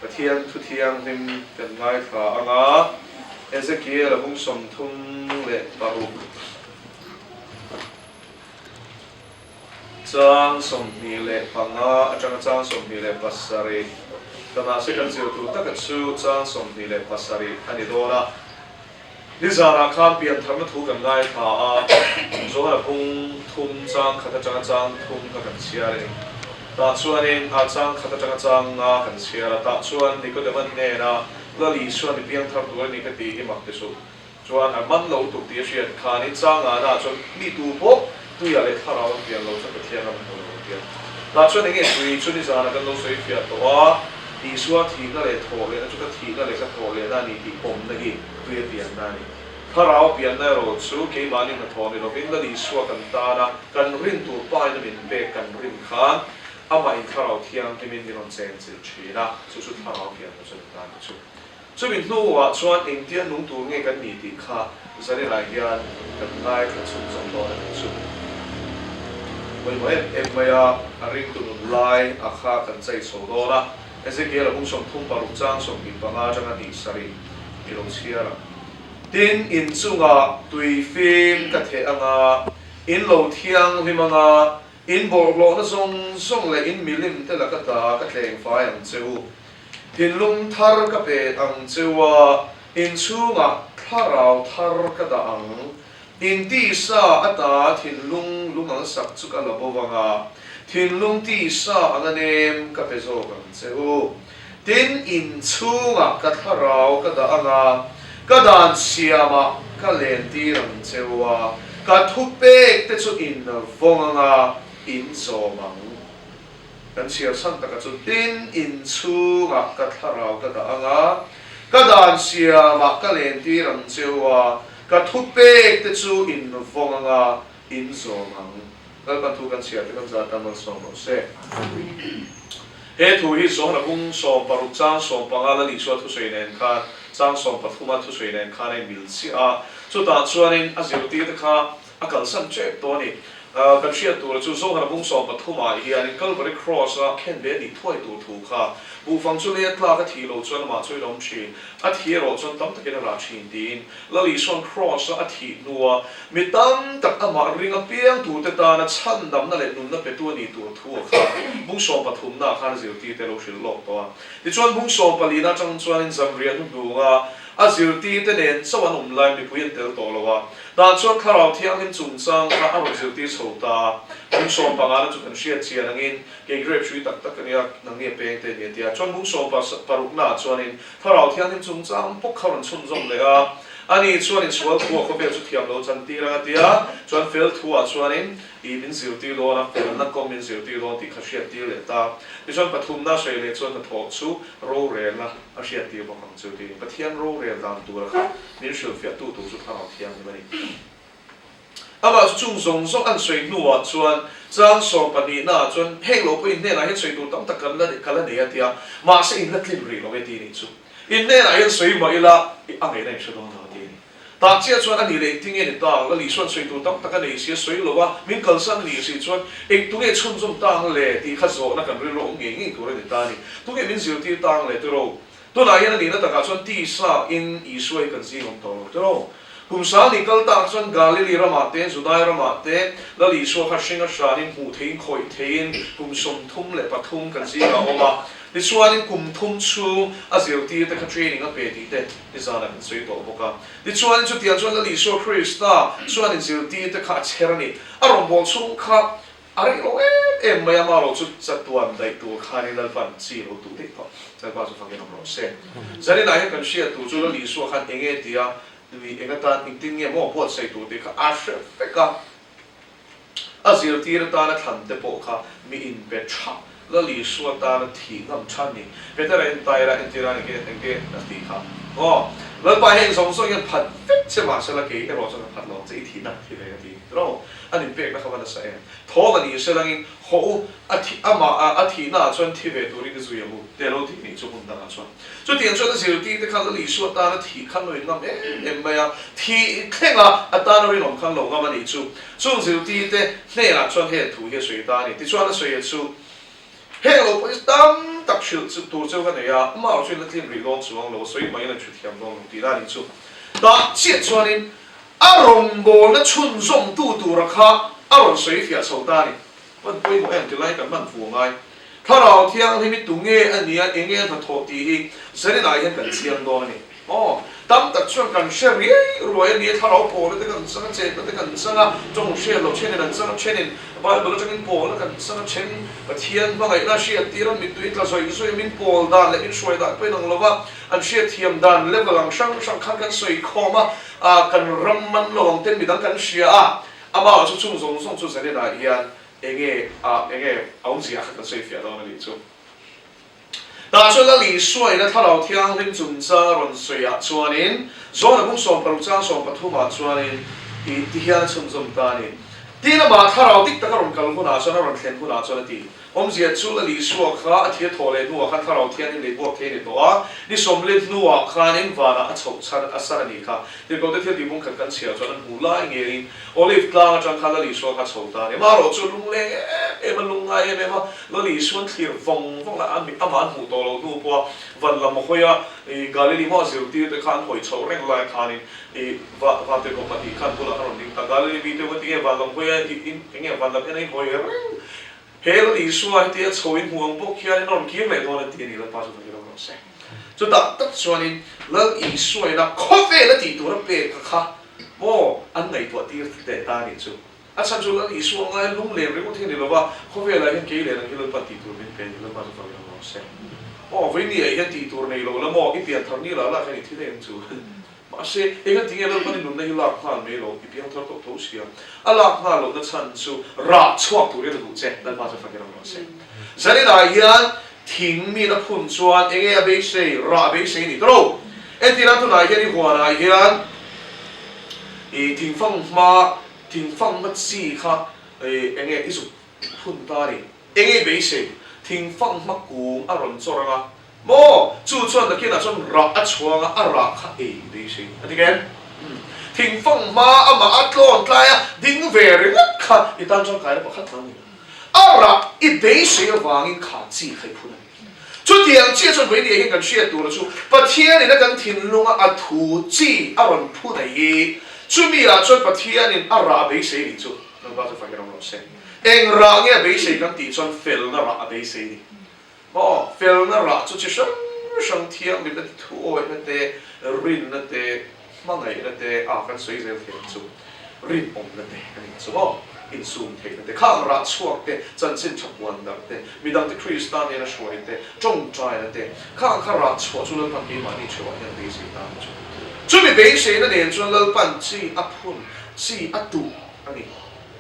Pathian thu thianghlim kan ngaithla ang a, Ezekiel a bung 36 chang 25 atanga chang 27 ka mahse kan zir tur taka chu chang 27 a ni dawn a. Nizanah khan piantharna thu kan ngaithla a, Johana bung thum chang khat atanga chang thum kha kan chhiar a ni. Tah chuanin a chang khat atanga chang nga kan chhiar a, tah chuan Nikodema hnena Lal Isuan i piangthar tur a ni ka tih hi mak ti suh. Chuan a man lo tuk tih a hriat khanin chang ngana chuan mi tu pawh tuiah leh thlarau an pian lo chuan Pathian ram hmu lo a ti a. Tah chuan enge tui chu nizanah kan lo sawi fiah tawh a, Isua thihna leh thawh lehna chu ka thihna leh ka thawh lehna a ni tih pawmna hi tuia pianna a ni. Thlarau pianna erawh chu keimahni hnathawh ni lovin Lal Isua kan tana kan rin tur paina min pek kan rin khan amah in Thlarau Thianghlimin min rawn chenchilh thin a, chu chu Thlarau pianna chu a ni ta ni chu. Chumi hnuah chuan engtia nung tur nge kan ni tih kha zaninah hian kan ngaithla chhunzawm dawn a nih chu. Pawimawh em em mai a, a ringtu nun lai a kha kan chei chho dawn a, Ezekiel a bung 36 chang 25 atanga hnih sarih i lo chhiar ang. Tin, in chungah tui fim ka theh anga, in lo thianghlim anga, in bawlhhlawhna zawng zawng leh in milim te laka ta ka tleng fai ang che u. Thinlung thar ka pet ang cheu a, inchhungah thlarau thar ka dah ang. In tisa ata thinlung lung ang sak chu ka la bo vang a, thinlung tisa anga nem ka pe zawk ang che u. Tin, inchhungah ka thlarau ka dah ang a, ka dan siamah ka lentir ang cheu a, ka thupek te chu in vawng ang a, in zawm ang. Kan chhiar chhan taka chu tin inchhungah ka thlarau ka dah ang a, ka dan siamah ka lentir ang cheu a, ka thupek te chu in vawng ang a, in zawm ang. Lalpan thu kan chhiar te kan zat tan malsawm rawh se. He thu hi Johana bung 16 chang 15 Lal Isua thusawi nen khan chang 13 a thusawi nen khan a inmil chiah a, chutah chuanin a zirtir te kha A kalsan tep tawh a ni. Kan hriat tur chu Zohana bung 13 ah hianin Calvary Cross a khen ve a nih thuai tur thu kha Buhfang chu lei a tlak a thih loh chuan amah chu a inawm thin, a thi erawh chuan tam takin a rah thin tiin Lal Isua'n Cross a a thih hnua mi tam tak amah ring apiang turte tana chhandamna leh nunna petu a nih tur thu a kha bung 13 na ah khan zirtirte a lo hrilh lawk tawh a. Tichuan bung 14 na atang chuanin Zamriah hnuhnunga a zirtirte nen chauh an awm lai mipui an tel tawh lo a. Tah chuan Thlarau Thianghlim chungchang kha a rawn zirtir chho ta. Bung 15 na chu kan hriat chian angin, kei grape hrui tak tak ka nia, nang nge peng te nia tia. Chuan bung 16 naah chuanin Thlarau Thianghlim chungchang bawk kha rawn chhunzawm leh a. Ani chuanin sual thua khawvel chu thiam lo chan tir ang a tia. Chuan fel thuah chuanin i min zirtir dawn a, felna kawng min zirtir dawn tih kha hriat tir leh ta. Tichuan pathumna sawi leh chuan hnathawh chu rorelna a hriat tir bawk ang chu tiin Pathian rorel dan tura kha Min hrilhfiahtu tur chu Thlarau Thianghlim a ni. Amah chu chung zawng zawng an sawi hnuah chuan chang 12 naah chuan heng lo pawh in hnenah hian sawi tur tam tak kan la ka la nei a ti a, mahse in la tlin rih lo e ti nih chu. In hnenah hian sawi mah ila a ngaihna in hre dawn lo a ti a ni. Tah chiah chuan a nih leh engtin nge ni ta ang? Lal Isua'n sawi tur tam tak a nei si a sawi lo a, min kalsan a nih si chuan eng tunge chhunzawm ta ang le tih kha zawhna kan rilru awm ngei ngei tur a ni ta a ni. Tunge min zirtir ta ang le tiraw? Tunah hian a nihna takah chuan tisa in Isua hi kan zing awm tawh lo tiraw? Kum sang ni kal tak chuan Galili ramah te, Judai ramah te Lal Isua kha hring a hranin hmuh theihin khawih theihin kum 33 kan zingah a awm a. Tichuanin kum thum chhung a zirtir te kha training a pe tih te nizanah kan sawi tawh bawk a. Tichuanin chutiang chuan Lal Isua Krista chuanin zirtir te kha a chher a ni. A rawngbâwl chhung kha A rei lo em em mai a, mah chu chatuan daih tur khanin Lalpa'n chi lo tuh daih tawh. Lalpa chu fakin awm rawh se. Zaninah hian kan hriat tur chu Lal Isua khan eng nge tia mi eng atan engtin nge maw buatsaih tur tih kha a hre vek a. A zirtir atana thlan te pawh kha mi inpe tha Lal Isua tana thih ngam tha ni. Petera entaira entira eng nge eng nge a tih kha. Aw, Lalpa heng zawng zawng hian phat vek che mahsela kei erawh chuan ka phat lo ang che i thihna thi ve ka ti. Tiraw? An inpekna kha va nasa em? Thawm a ni se langin, Haw u, a thi, amah a, a thihnaah chuan thi ve turin i zui ang u, te lo tih nih chu hmun dangah chuan. Chutiang chuan a zirtirte khan Lal Isua tana thih khan lo inngam em em mai a, thih thlenga a tana rinawm khan lo ngam a nih chu. Chung zirtirte hnenah chuan heng thu hi a sawi ta a ni. Tichuan a sawi a chu, Heng lo pawh hi tam. tak hrilh chu tur cheu ka nei a, amah erawh chu in la tlin rih dawn chuang lo, sawi mai in an hrethiam dawn lo tih dan in chu. Tah chiah chuanin a rawngbawlna chhunzawmtu tura kha a rawn sawi fiah chho ta a ni. Hman pawimawh em ti lai kan hman fu angai. Thlarau Thianghlim hi tunge a nia, enge a hnathawh tih hi zaninah hian kan chiang dawn a ni. Aw, tam tak chuan kan hre riai ruai a nia, thlarau pawlna te kan chang a, chetna te kan chang a, tawng hriat loh thenin an chang a, thenin Bible atangin pawlna kan chang a, then Pathian hmangaihna hriat tir a, mittui tla zawih zawih a, min pawl dan leh min hruai dan pawhin ang lova, an hriatthiam dan level ang hrang hrang khan kan sawi khawm a, kan ram man lo ang ten midang kan hria a. Amah chu chung zawng zawng chu zaninah hian enge a enge a awmzia kha kan sawi fiah dawn a nih chu. Tah chuan Lal Isuain a Thlarau Thianghlim chungchang a rawn sawiah chuanin John-a bung 60 chang 13 ah chuanin ih ti hian a chhunzawm ta a ni. Tin amah Thlarau dik tak a rawn kal hunah chuan a rawn thlen hunah chuan a ti. Awmzia chu Lal Isua kha a thil thawh leh hnuah khan Thlarau Thianghlim lei buak thei a ni tawh a, ni sawmlet hnuah khanin vanah a chhoh chhan a san a nih kha. Tirhkohte thil tih bungkhat kan chhiar chuan an hmuh lai ngeiin Olive tlang atang khan Lal Isua kha a chho ta a ni. Amaherawh chu lungleng em em a, lungngai em em a, Lal Isuan thlir vawng vawng a, amah an hmuh tawh loh hnu pawha van lam hawia Galili maw a zirtirte kha an hawi chhoh reng lai khanin va van tirhkoh pahnih khan bulah khan rawn ding ta. Galili mite u engtinge van lam hawia enge van lam en a inhawi reng? He Lal Isua heti a chho in hmuh ang bawk hian in rawn kir leh dawn a ti a ni, Lalpa chu fakin awm rawh se. Chutah tak chuanin Lal Isua ina khawvel a tih tur a pek kha kha maw an ngaihtuah tir leh ta a nih chu. A chhan chu Lal Isua ngai lunglen ringawt hi a ni lova, khawvelah hian kei leh nang hi Lalpa tih tur min pe a ni, Lalpa chu fakin awm rawh se. Aw, vawinia hian tih tur nei lo la maw, i pianthar ni lah lah hian i thi daih ang chu. Mahse, eng a tinge Lalpani nunna hi lak nghal mai lo, i piang thar tawh tho sia. A lak nghal lohna chhan chu rah chhuak turin a duh che, Lalpa chu fakin awm rawh se. Zaninah hian thing min a phun chuan enge a beisei, rah a beisei ni tawh. Entirah tunah hian i huanah hian i thingfang hma, thingfang hma chi kha enge i zuk phun ta a ni. Enge i beisei, thingfang hma kung a rawn chawr anga Maw? Chu chuan nakinah chuan rah a chhuang a, a rah kha ei beisei a ti ken. Thingfang hma amah a tlawn tlai a ding ve ringawt kha i tan chuan kaina pakhat hmang ni lo. A rah i beisei avangin kha chi kha i phun a ni. Chutiang chiah chuan vawinia hian kan hriat tura chu Pathianin a kan thinlunga a thu chi a rawn phun a hi. Chumi ah chuan Pathianin a rah a beisei nih chu Lalpa chu fakin awm rawh se. Eng rah nge a beisei kan tih chuan felna rah a beisei ni. Aw, felna rah chu chi hrang hrang thianghlimna te, thuawihna te, rinna te, hmangaihna te, a kan sawi zel thei ang chu, rinawmna te a ni chu maw, insum theihna te, khang rah chhuak te, chanchin tha puan darh te, midangte Krista nena hruai te, tawngtaina te, khang kha rah chhuah chu Lalpan keimahni theuhah hian beisei ta ang chu. Chumi beiseina nen chuan Lalpan chi a phun, chi a tuh a ni.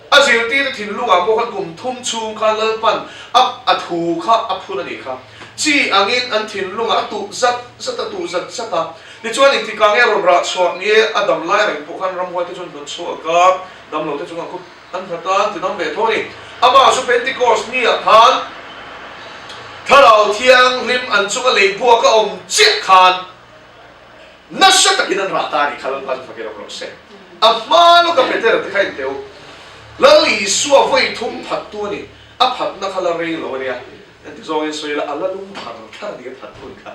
A zirtirte thinlungah pawh khan kum thum chhung khan Lalpan a a thu kha a phun a nih kha. Chi angin an thinlungah a tuh zat zat a, tuh zat zat a. Tichuan engtikah nge rawn rah chhuah nge a dam lai reng pawh khan ramhuaite chuan hnawt chhuak a, damlote chungah khup an nghat a, an ti dam ve tho a ni. Amah chu Pentecost niah khan Thlarau Thianghlim an chunga lei buak a awm chiah khan, Nasa takin an rah ta a nih kha Lalpa chu fakin awm rawh se. A hma lawka Petera te kha en teh u. Lal Isua vawi thum phattu a ni. A phatna kha la rei lo a nia. Engti zawngin sawi ila a la lung thar thar a ni a phat hun kha.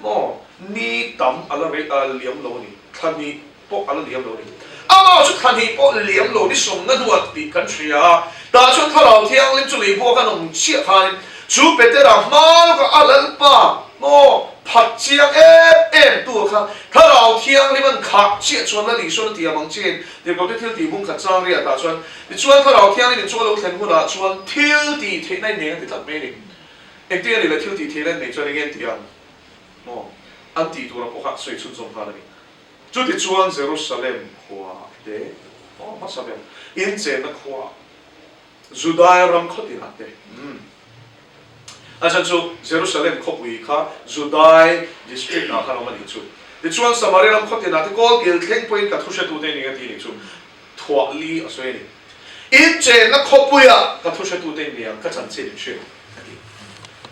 Maw ni tam a la rei a liam lo a ni. Thla hnih pawh a la liam lo a ni. Amah chu thla hnih pawh liam lo ni sawmna hnuah tih kan hria a. Tah chuan Thlarau Thianghlim chu lei buak an awm chiah khanin chu Petera hma lawkah a Lalpa maw phat chiang em em tu kha Thlarau Thianghlim an khah chiah chuan Lal Isuan a ti ang chiin Tirhkohte thil tih bung khat chang riah tah chuan tichuan Thlarau Thianghlim in chu a lo thlen hunah chuan thil tih theihna in nei ang ti tlat mai a ni. Engtin a nih le thil tih theihna in nei chuan enge an ti ang maw an tih tura pawh kha sawi chhunzawm nghal a ni. Chutichuan Jerusalem khua te, aw hmasa ber, inchenna khua, Judaia ram khaw tinah te, umm, a chhan chu Jerusalem khawpui kha Judai district ah khan awm a nih chu. Tichuan Samaria ram khaw tinah te kawl kil thleng pawhin ka thu hretute ning a ti nih chu thuah li a sawi a ni. Inchenna khawpuiah ka thu hretute in ni ang, ka chanchin in hria. A ti.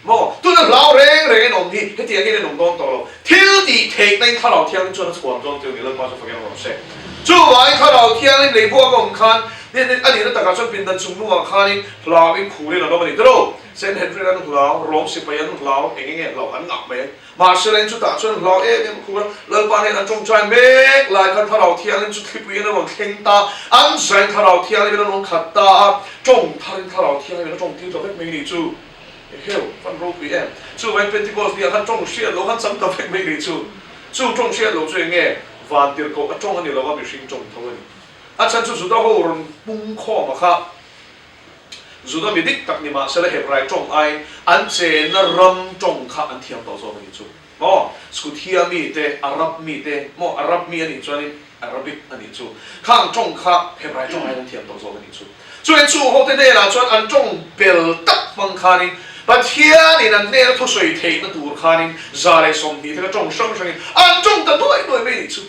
Maw? Tuna hlau reng reng in awm hi hetiang hian in awm dawn tawh lo. Thil tih theihna in Thlarau Thianghlim chuan a chhuan dawn tih a ni, Lalpa chu fakin awm rawh se. Chuvangin Thlarau Thianghlim lei buak a awm khan A nihna takah chuan pindan chung hnungah khanin hlauin khurin an awm a ni tilo. Sanhedrin an hlau, Rom sipai an hlau, eng enge hlauh an ngah mai a. Mahse chutah chuan hlau em em a khur a, Lalpa nen an tawngtai mek lai khan Thlarau Thianghlim chu thlipuiin a rawn thleng ta, an zain Thlarau Thianghlimin a rawn khat ta a, tawng tharin Thlarau Thianghlimin a tawng tir ta vek mai ni chu. Eheu, van ropui em! Chuvain Pentecost ni ah khan tawng hriat loh khan chang ta vek mai ni chu. Chu tawng hriat loh chu eng nge? Van tirhkoh a tawng a ni lo a, mihring tawng tho a ni. A chhan chu Juda ho rawn pung khawm a kha. Juda mi dik tak ni mahsela Hebrai tawng aiin an chenna ram tawng kha an thiam tawh zawk a nih chu. Maw? Skuthia mi te, Arab mi te, maw Arab mi a nih chuanin Arabic a nih chu. Khang tawng kha Hebrai tawng aiin an thiam tawh zawk a nih chu. Chuin chung hote hnenah chuan an tawng bel tak hmang khanin Pathianin an hnena thusawi theihna tur khanin 120 te kha tawng hrang hrangin an tawng ta nuai nuai mai a nih chu.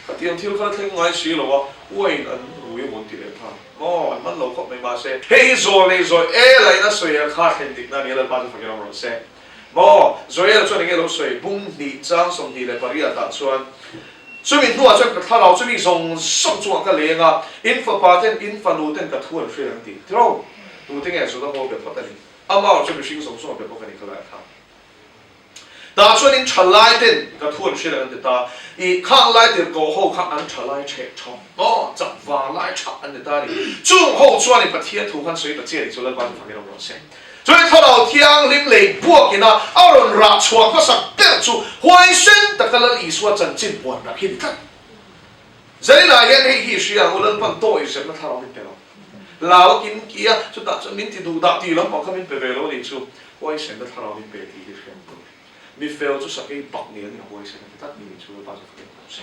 Khatiang thil kha la thleng ngai si lo a, uain an rui a mawn ti leh nghal. Aw, an man lo khawp mai mahse, hei hi zawl nei zawi e lain a sawi a kha thlen dikna a ni a, Lalpa chu fakin awm rawh se. Maw, Joel chuan enge lo sawi? Bung hnih chang 28 ah chuan, Chumi hnuah chuan ka thlarau chumi zawng zawng chungah ka leng a, in fapa ten, in fanu ten ka thu an hriat ang ti. Tiro, tute nge Juda ho be phawt a ni? Amah chu mihring zawng zawng a be bawk a ni kha lai kha. Tah chuan in tha lai ten ka thu an hria an ti ta. I khang lai tirhkoh ho kha an tha lai theh tha maw? Chak vang lai tha an ni ta a ni. Chung ho chuan in Pathian thu khan sawi ta che a ni chu Lalpa chu fakin awm rawh se. Chuan Thlarau Thianghlim lei buakin a a rawn rah chhuah hmasak ber chu huaisen taka Lal Isua chanchin puan rak hi ni tlat. Zaninah hian hei hi hria ang u Lalpan tawi zepna thlarau min pe lo. Lau a kin ki a, chutah chuan min ti duh dah tih lampang kha min pe ve lo a nih chu huaisenna thlarau min pe tih hi hria ang u. Mi fel chu sakei bak ni an ni a huaisen a ti tlat mi nih chu Lalpa chu fakin awm se.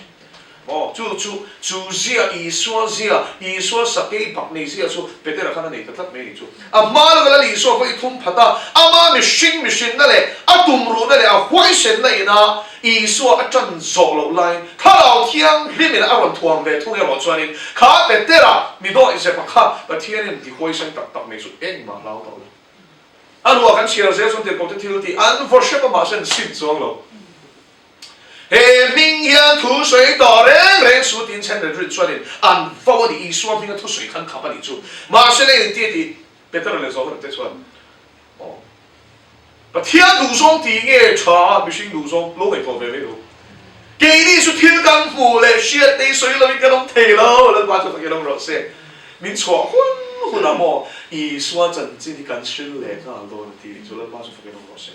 Aw chu chu chu zia Isua zia Isua sakei bak nei zia chu Petera khan a nei ta tlat mai a nih chu. A hma lova Lal Isua pawh i thum phat a, ama mihring mihrinna leh a tumruhna leh a huaisenna ina Isua a ṭan zawh loh laiin Thlarau Thianghlimin a rawn thuam ve thung erawh chuanin kha Petera mi dawih zepa kha Pathianin ti huaisen tak tak mai chu engmah hlau tawh lo. A ruah kan chhiar zel chuan tirhkohte thil tih an vaw hrep a mahse an sim chuang lo. He hming hian thu sawi tawh reng reng su tiin chhen ren rin chuanin an vo a ni, Isua hminga thu sawi khan khap a nih chu. Mahse lei inti a tih Petera leh Johana te chuan aw Pathian duhzawng tih nge tha a mihring duhzawng lo ngaihtuah ve mai lo. Keini chu thil kan hmuh leh hriat te hi sawi lovin kan awm thei lo, Lalpa chu fakin awm rawh se. Min chhuah hun hunah maw Isua chanchin hi kan hril leh nghal dawn a ti nih chu Lalpa chu fakin awm rawh se.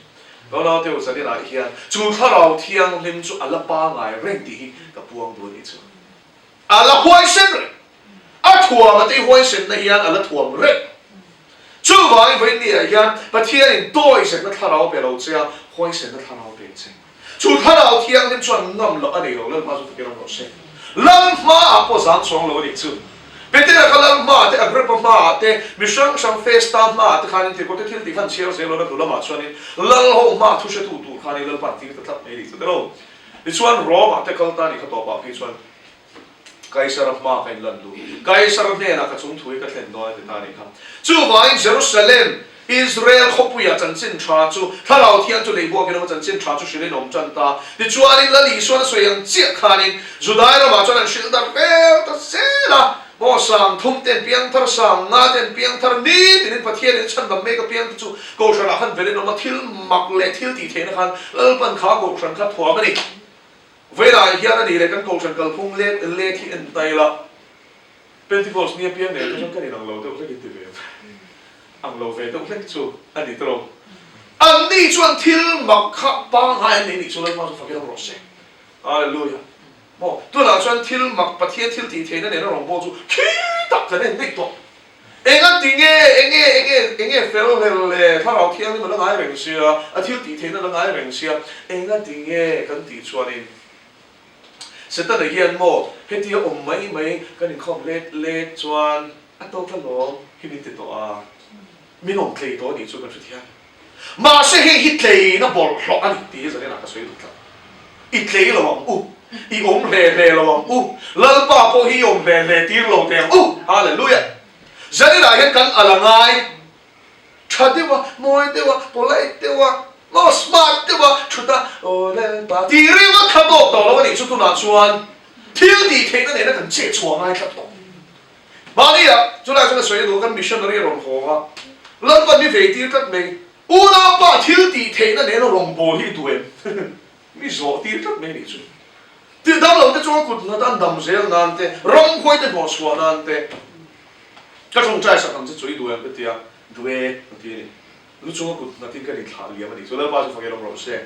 Ka naute u zaninah hian chu Thlarau Thianghlim chu a la pangai reng tih hi ka puang duh a nih chu. A la huaisen reng. A thuam a tih huaisenna hian a la thuam reng. Chuvangin vawiinniah hian Pathianin tawizetna thlarau pe lo che a, huaisenna thlarau pe che. Chu Thlarau Thianghlim chuan ngam loh a nei lo, Lalhma chu fakin awm rawh se. Lalhmaah pawh zang chhuang lo a nih chu. Petera kha Lalhmaah te, Agrippa hmaah te, mi hrang hrang Festa hmaah te khanin tirhkohte thil tih khan chhiar zel lawna hnu lamah chuanin Lal ho hmaa thu hretu tur khanin Lalpa tir ta tlat mai a nih chu te lo. Tichuan Rome-ah te kal ta a nih kha tawpah phei chuan Kaisara hmaa ka inlan duh. Kaisara hnenah ka chung thu hi ka thlen dawn a ti ta a nih kha. Chuvangin Jerusalem, Israel khawpuia chanchin tha chu Thlarau Thiang chu lei buakin awm a, chanchin tha chu hrilhin awm tan ta. Tichuanin Lal Isuan a sawi ang chiah khanin Judai ramah chuan an hrilh dar vel ta zel a, Maw sang thum ten piangthar, sang nga ten piangthar, nitinin Pathianin chhandam mek a piangte chu Kohhranah khan velin awm a, thil mak leh thil tih theihna khan Lalpan kha Kohhran kha thuam a ni. Vawilah hian a nih leh kan Kohhran kalphung let let hi en ta ila, Pentecost ni apiang nen te chuan kan inang lo deuh hlek in ti ve ang lo ve deuh hlek chu a ni tawh. Anni chuan thil mak kha pangngai an nei nih chu Lalpa chu fakin awm rawh se. Hallelujah. Maw, tunah chuan thil mak Pathian thil tih theihna nena rawngbâwl chu khi tak kan en daih tawh. Enga ti nge, enge, enge, enge fel hlel le, Thlarau Thianghlim a la ngai reng sia, a thil tih theihna a la ngai reng sia, enga ti nge kan tih chuanin Setana hian maw hetia awm mai mai kan inkhawm let let chuan a tawk alawm hi min ti tawh a, min awm tlei tawh a nih chu kan hrethiam. Mahse hei hi tleina bawlhhlawh a ni tih hi zaninah ka sawi duh tlat. I tlei lo ang u, i awm hle hle lo ang u, Lalpa pawh hi i awm hle hle tir lo teh ang u. Hallelujah! Zaninah hian kan a la ngai tha deuh a, mawi deuh a, polite deuh a, maw smart deuh a, thut a, Aw Lalpa tih ringawt kha tawk tawh lo a nih chu tunah chuan thil tih theihna nena kan cheh chhuah ngai tlat tawh. Mahnia chulai chuan a sawi a duh kan missionary a rawn hawng a, Lalpan mi vei tir tlat mai. Unaupa thil tih theihna nena rawngbâwl hi i duh em? Mi zawh tir tlat mai a nih chu. Ti dam lo te chuan kut nghat an dam zel nan te, ramhuai te hnawh chhuah nan te. Ka tawngtai sak ang che chu i duh em ka ti a, duh e ka ti a ni. Lu chunga kut nghatin kan inthlah liam a nih chu. Lalpa chu fak awm rawh se.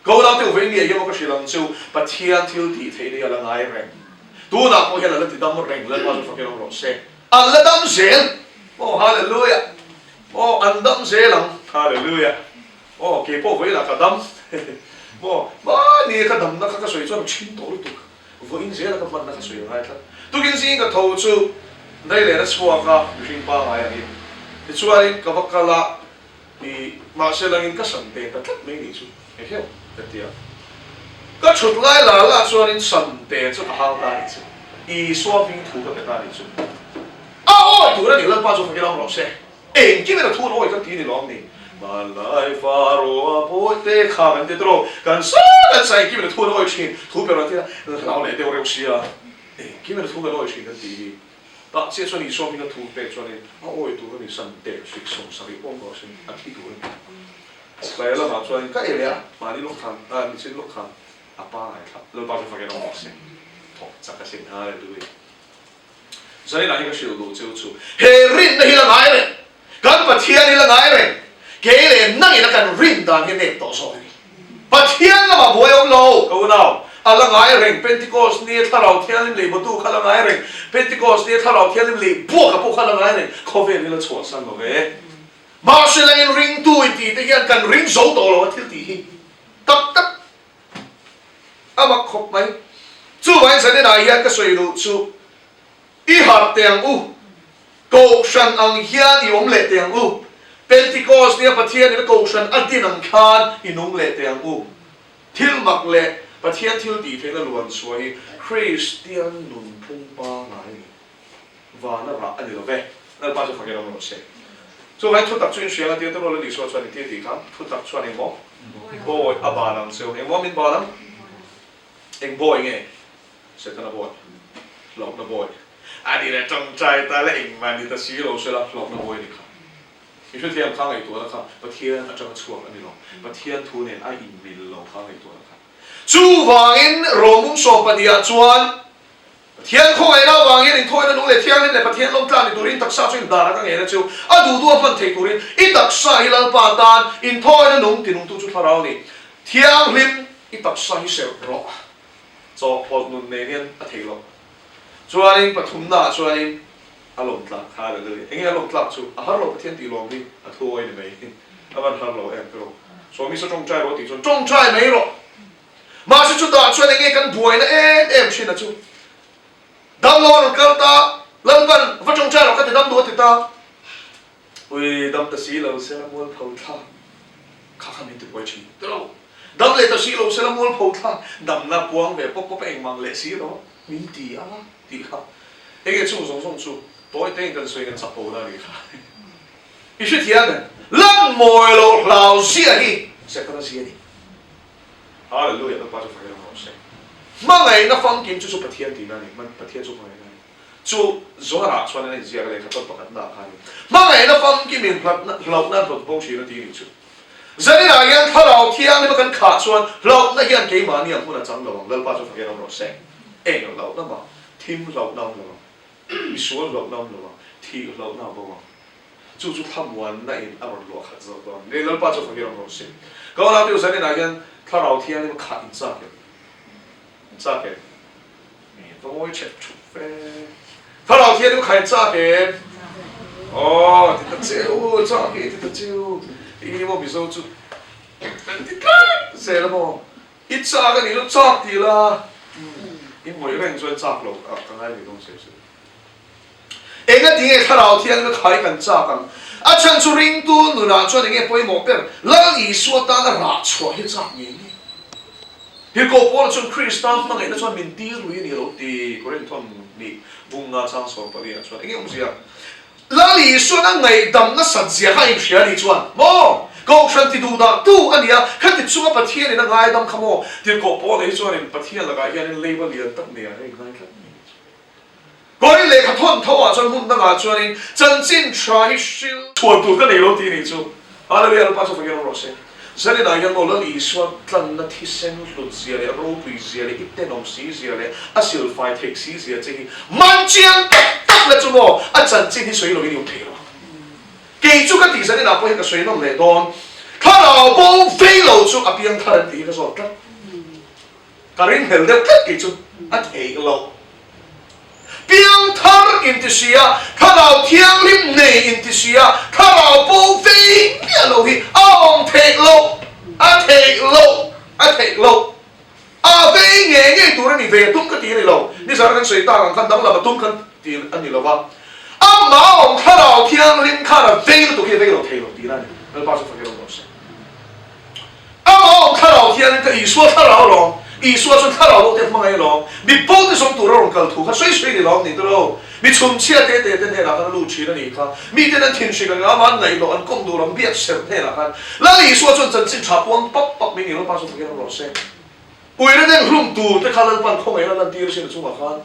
Ka unau te u vei mi ah hian maw ka hrilh ang chu, Pathian thil tih theihna hi a la ngai reng. Tunah pawh hian a la ti dam reng, Lalpa chu fak awm rawh se. An la dam zel. Aw Hallelujah. Aw an dam zel ang. Hallelujah. Aw, kei pawh vawiinah ka dam maw? Mahni ka damna kha ka sawi chuan a thin tawh lutuk. Vawiin zela ka hmanna ka sawi a ngai tlat. Tukin zing ka tho chu Dailena chhuak a, mihring pangngai angin. Tichuanin ka va kal a, i mahse langin ka san te ta tlat mai nih chu eheu ka ti a. Ka thut lai la la chuanin san te chu ka hau ta nih chu. Isua hming thu ka pe ta nih chu. A awi tur a ni, Lalpa chu fakin awm rawh se. Engkim in a thu an awi kan ti ni lawm ni? Hmanlai Faroa bawihte kha kan ti tawh, kan sa kan sa engkim in a thu an awi thin, thu ber an ti a, hlau leh deuh reuh sia, engkim in a thu kan awi thin kan ti hi. Tah chiah chuan Isua hming a thu pek chuanin a awi tur a ni, san teh hrik sawmsarih awm rawh sin, a thi tur a ni. Tlai lamah chuanin ka ei leh a, mahni lawk khan, nichin lawk khan a pa ngaithla, Lalpa chu fakin awm rawh se, thawk chak asin, Hallelujah. Zainah hi ka hrilh duh cheu chu, he rinna hi la ngai reng, kan Pathian hi la ngai reng, kei leh nangin a kan rin dan hi nep tawh zawk a ni. Pathian lamah buai awm lo, ka unau, a la ngai reng, Pentecost nia Thlarau Thianghlim lei bawtu kha la ngai reng, Pentecost nia Thlarau Thianghlim lei buaka pawh kha la ngai reng, khawvel hi la chhuahsan lo ve. Mahse langin ringtu intih te hian kan ring zo tawh lo a thil tih hi tak tak. A mak khawp mai. Chuvangin zaninah hian ka sawi duh chu, I harh teh ang u, Kohhran ang hian i awm leh teh ang u, Pentecost nia Pathianin a Kohhran a din ang khan i nung leh teh ang u. Thil mak leh Pathian thil tih theihna luan chhuah hi Kristian nunphung pangngai a ni. Vana rah a ni lo ve. Lalpa chu fakin awm rawh se. Chuvangin thutak chu inhriang a tir te rual a Isua chuan inti a tih kha, thutak chuan engmaw? Bawi a ban ang cheu. Engmaw min ban ang? Eng bawi nge? Setana bawi. Hlauhna bawi. A ni leh tawngtai ta la engmah ni ta si lo sela hlauhna bawi a ni kha. I hrethiam kha ngaihtuahna kha Pathian atanga chhuak a ni lo. Pathian thu nen a inmil lo kha ngaihtuahna kha. Chuvangin Romung sawmpahnih ah chuan Pathian khawngaihna avang hian inthawina nung leh thianghlim leh Pathian lawmtlang ni turin taksa chu indan a ka ngen a chu. A duh duh a hman theih turin i taksa hi Lalpa tan inthawina nung tinungtu chu thlarau a ni. Thianghlim i taksa hi serh rawh. Chawhpawlh nun nen hian a theih loh. Chuanin pathumnaah chuanin a lawmtlak kha a leh. Enge a lawmtlak chu? A har lo Pathian tih lawm hi a thuawi ni mai. A van har lo em ka rawh. Sawmisa tawngtai rawh tih chuan tawngtai mai rawh. Mahse chutah chuan enge kan buaina em em thin a chu? Damlo a rawn kal ta, Lalpan va tawngtai rawh ka ti dam duh a ti ta. Ui, dam ta si lo sela mualpho thlak kha kha min ti buai thin tilo. Dam leh ta si lo sela mualpho thlak, damna puang ve pawp pawp a engmang leh si lo min ti a tih kha. Enge chung zawng zawng chu tawi tein kan sawi kan chak ko na a nih kha. I hrethiam em? Lan mawi loh hlau zia hi Setana zia a ni. Hallelujah Lalpa chu fakin awm rawh se. Hmangaihna famkim chu chu Pathian tihna a ni. Pathian chu hmangaihna a ni. Chu Zohar-ah chuan an inziak a lehkha tawn pakhatnaah khanin hmangaihna famkim in hlauhna an hlawt bo thin a ti nih chu. Zaninah hian Thlarau Thianghlima kan khah chuan hlauhna hian keimahni ang hmun a chang lo ang. Lalpa chu fakin awm rawh se. Eng hlauhna mah, thim hlauhna awm lo ang, misual hlauhna awm lo ang, thih hlauhna a bo ang. Chu chu thlamuanna in a rawn luah khat zawk dawn. Ni Lalpa chu fahir awm rawh se. Ka unau te u zaninah hian Thlarau Thianghlim kha in chak em? In chak em? Mi va ngawi chep thup ve. Thlarau Thianghlim kha in chak em? Aw ti ta cheu, chak e ti ta cheu. Eng emaw Mizo chu kan ti tlat zel a maw? I chak a nih chu chak ti la. I ngawih reng chuan chak lo ka ngai ve dawn se se. Engati nge Thlarau Thianghlim a khai kan chak ang? A chhan chu ringtu nunah chuan enge pawimawh ber? Lal Isua tana rah chhuah hi chak ngei ngei. Tirhkoh Paula chuan Krista hmangaihna chuan min tir lui a ni lo ti Korinthon nih bunga chang 14 ah chuan enge awmzia? Lal Isuan a ngaihdam nasat zia kha a inhria a nih chuan maw? Kohhran ti duh dah tu a nia, khati chunga Pathianin a ngaidam kha maw? Tirhkoh Paula hi chuanin Pathian lakah hianin leiba lian tak nei ah a inngai tlat mai. Kawi lehkha thawn tho ah chuan hmun dangah chuanin chanchin tha hi hril. Chhuan tur ka nei lo tih nih chu. Hallelujah Lalpa chu fakin awm rawh se. Zaninah hian maw Lal Isua tlanna thisen hlut zia leh ropui zia leh i tenawm si zia leh a silfai theih si zia che hi man chiang tak tak la chu maw a chanchin hi sawi lovin i awm thei lo. Kei chu ka tih zaninah pawh hian ka sawi nawm leh dawn. Thlarau bo vei lo chu a piang thar an tih hi ka zawt tlat. Ka ringhlel deuh tlat kei chu a theih loh. Piangthar inti si a, thlarau thianghlim nei inti si a, thlarau bo vei miah lo hi a awm theih loh, a theih loh, a theih loh. A vei ngei ngei tur a ni ve tum ka ti a ni lo. Nizan kan sawi tak ang khan danglam a tum kan ti a ni lo va. Amah awm thlarau thianghlim khan a vei lutuk hi a vei lo thei lo tihna a ni. Lalpa chu fakir awm rawh se. Amah awm thlarau hianin ka Isua thlarau alawm, Isua chuan thlarau lo te hmangaih alawm, mi bo te zawng tura rawn kal thu kha sawi sawi ni lawm ni tawh mi chhumchhia te te te hnenah khan a lut thin a nih kha, mi ten an thinhrik ang ama an ngaih loh an kawm duh ram biak serh hnenah khan Lal Isua chuan chanchin tha puang pap pap mai ngei Lalpa chu fakin awm rawh se. Uire den hlum tur te kha Lalpan khawngaihna lantir a sin a chungah khan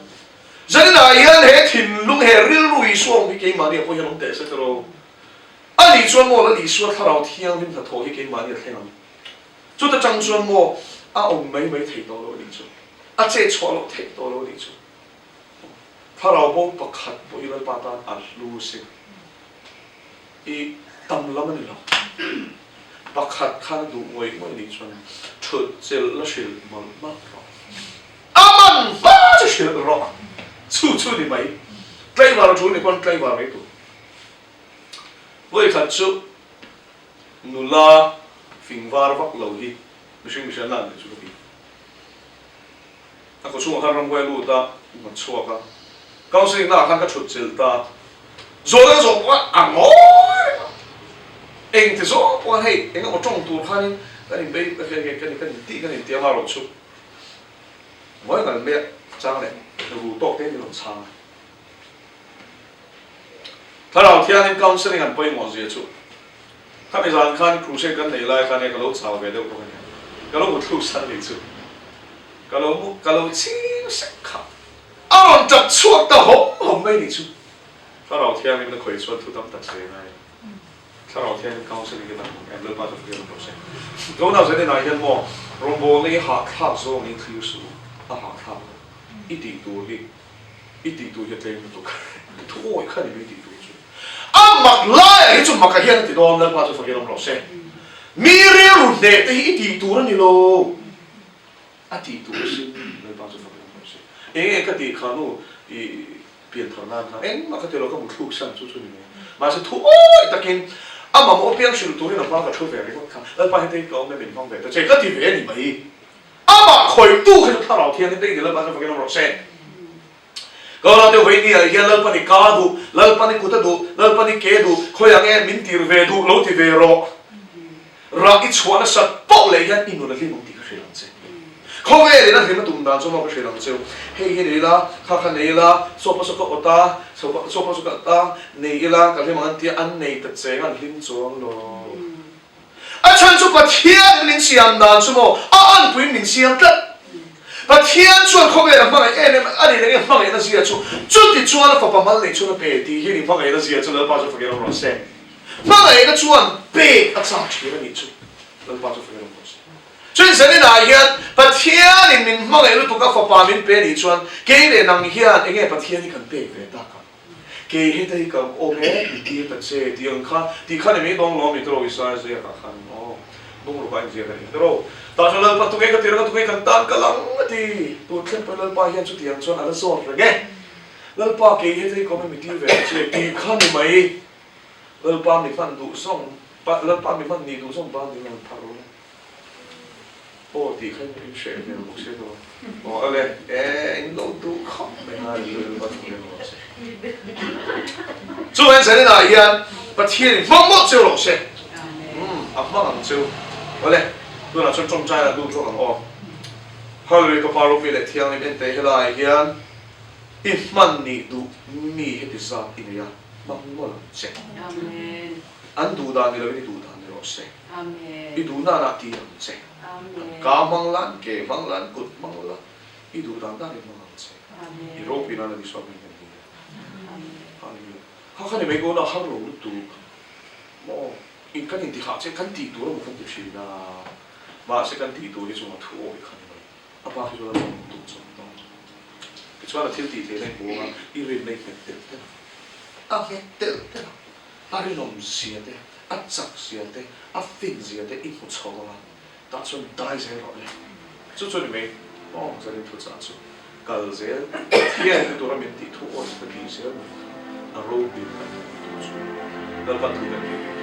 zaninah hian he thinlung he rilru Isua awm hi keimahni ah pawh hian awm teh se tawh. A nih chuan maw Lal Isua Thlarau Thianghlim hnathawh hi keimahni a thleng ang. Chuta tang chuan maw a awm mai mai theih tawh lo a nih chu. A che chhuah loh theih tawh lo a nih chu. Thlarau bo pakhat pawh hi Lalpa tan a hlu sin. I tam lam a ni lo. Pakhat khan a duh ngawih ngawih a nih chuan thut chelh la hrilh mawlh mawlh rawh. A man hma chu hrilh rawh. Chu chu ni mai. Tlaivar a tul ni pawn tlaivar mai tur. Vawikhat chu nula fing var vak lo hi mihring mihring an lan leh chu ka ti. A khaw chhungah khan ramhuai a lut a, a chhuak a, counselling naah khan ka thut chilh ta. Zawhna ka zawh pawh khan a ngawi reng a, engti zawng pawh khan hei eng emaw tawng tur khanin kan inbei kan in kan intih kan inti amaherawhchu ngawi ngal mai a chang leh ru tawk te hi min rawn chhang a. Thlarau Thianghlim counselling an pawimawh zia chu khami zan khan crusade kan neih lai khan e ka lo chau ve deuh bawk a nia, ka lo muthluk san nih chu ka lo mu ka lo ching sek kha a rawn tap chhuak ta hawm hawm mai nih chu. Thlarau Thianghlim na khawih chuan thu tam tak sawi a ngai a, Thlarau Thianghlim counselling hi tam ang em Lalpa chu fakir awm rawh se. Tunah zaninah hian maw rawngbawlna hi hahthlak zawngin thlir suh u, a hahthlak lo i tih tur hi. I tih tur hi a tlem lutuk. I thu awi kha ni mai tih tur chu. A mak laiah hi chu maka hian a ti dawn, Lalpa chu fakin awm rawh se. Mi rilru hneh te hi i tih tur a ni lo. A tih tur a sin, Lalpa chu fakin awm rawh se. Eng eng ka tih kha nu i pian thar nan khan engmah ka ti lo, ka muthluk san chu chu ni mai. Mahse thu awi takin a mamawh apiang hrilh turin a hma ka thu ve ringawt kha, Lalpa heti ka awm e min hmang ve ta che ka ti ve a ni mai. Amah khawihtu kha chu Thlarau Thianghlim te i ni Lalpa chu fakin awm rawh se. Ka deuh vei ni ah hian Lalpa ni ka duh, Lalpa ni kut a duh, Lalpa ni ke duh, khawiah nge min tir ve duh lo ti ve rawh. Rah i chhuah nasat poh leh hian i nun a hlim ang tih ka hrilh ang che. Khawvel in a hlim a tum dan chu maw ka hrilh ang cheu. Hei hi nei ila, kha kha nei ila, sawpa saw ka awt a, sawpa saw ka awt a, nei ila ka hlim ang an tia, an nei ta cheng an hlim chuang lo. A chhan chu Pathian min siam dan chu maw a anpuiin min siam tlat. Pathian chuan khawvel a hmangaih em em a ni leh nge hmangaihna zia chu chuti chuan a fapa mal neih chuan a pe tih hi ni hmangaihna zia chu Lalpa chu fakin awm rawh se. Hmangaihna chuan pek a chak thin a nih chu Lalpa chu fakin awm rawh se. Chuan zaninah hian Pathianin min hmangaih lutuk a fapa min pe a nih chuan kei leh nang hian enge Pathian hi kan pek ve tak ang. Kei heta hi ka awm e, i tir ta che tih ang kha, tih kha ni mai dawng lawm i tawrh Isaiah ziakah khan aw bungrukah a inziak a ni tawrh. Tah chuan Lalpa tunge ka tir anga tunge kan tan kal ang a ti. Tun thleng pawhin Lalpa hian chutiang chuan a la zawt reng e. Lalpa kei heta hi ka awm e mi tir ve ta che tih kha ni mai. Lalpa mi hman duh zawng, Lalpa mi hman nih duh zawng ban ding lo phar rawh le. Aw tih kha in hreh hmel bawk sia ka aw ale e in lo duh khawp mai a rilru a thawk lem rawh se. Chuan zaninah hian Pathian in hmang mawlh cheu rawh se. Umm a hmang ang cheu. Awle tunah chuan tawngtai ah lut rawk ang aw. Hallelujah ka pa ropui leh thianghlim en teh helaiah hian i hman nih duh mi heti zat i nei a hmang mawlh ang che. An duh dan ni lovin i duh dan ni rawh se. I duh nanah ti ang che. An ka hmang la, an ke hmang la, an kut hmang la, i duh dan danin hmang ang che. I ropui nana Isua hming kan ni e. Hallelujah. Kha kha ni mai ko na har lo lutuk maw? In kan intihah che kan tih tur emaw kan ti thin a, mahse kan tih tur hi chu a thu awih kha ni mai. A bak hi chuan a chawm tuk chawp tawh. Tichuan a thil tih theihna i hmu anga i rinna i nghet telh telh a, a nghet telh telh a, a rinawm zia te, a chak zia te, a fin zia te i hmu chho anga tah chuan dai zel rawh le. Chu chu ni mai aw zanin thuchah chu kal zel Pathian hi tura min tih thu aw chu ka tih zel mai kha a ropui kan hmuh tur chu Lalpan thu kan tih.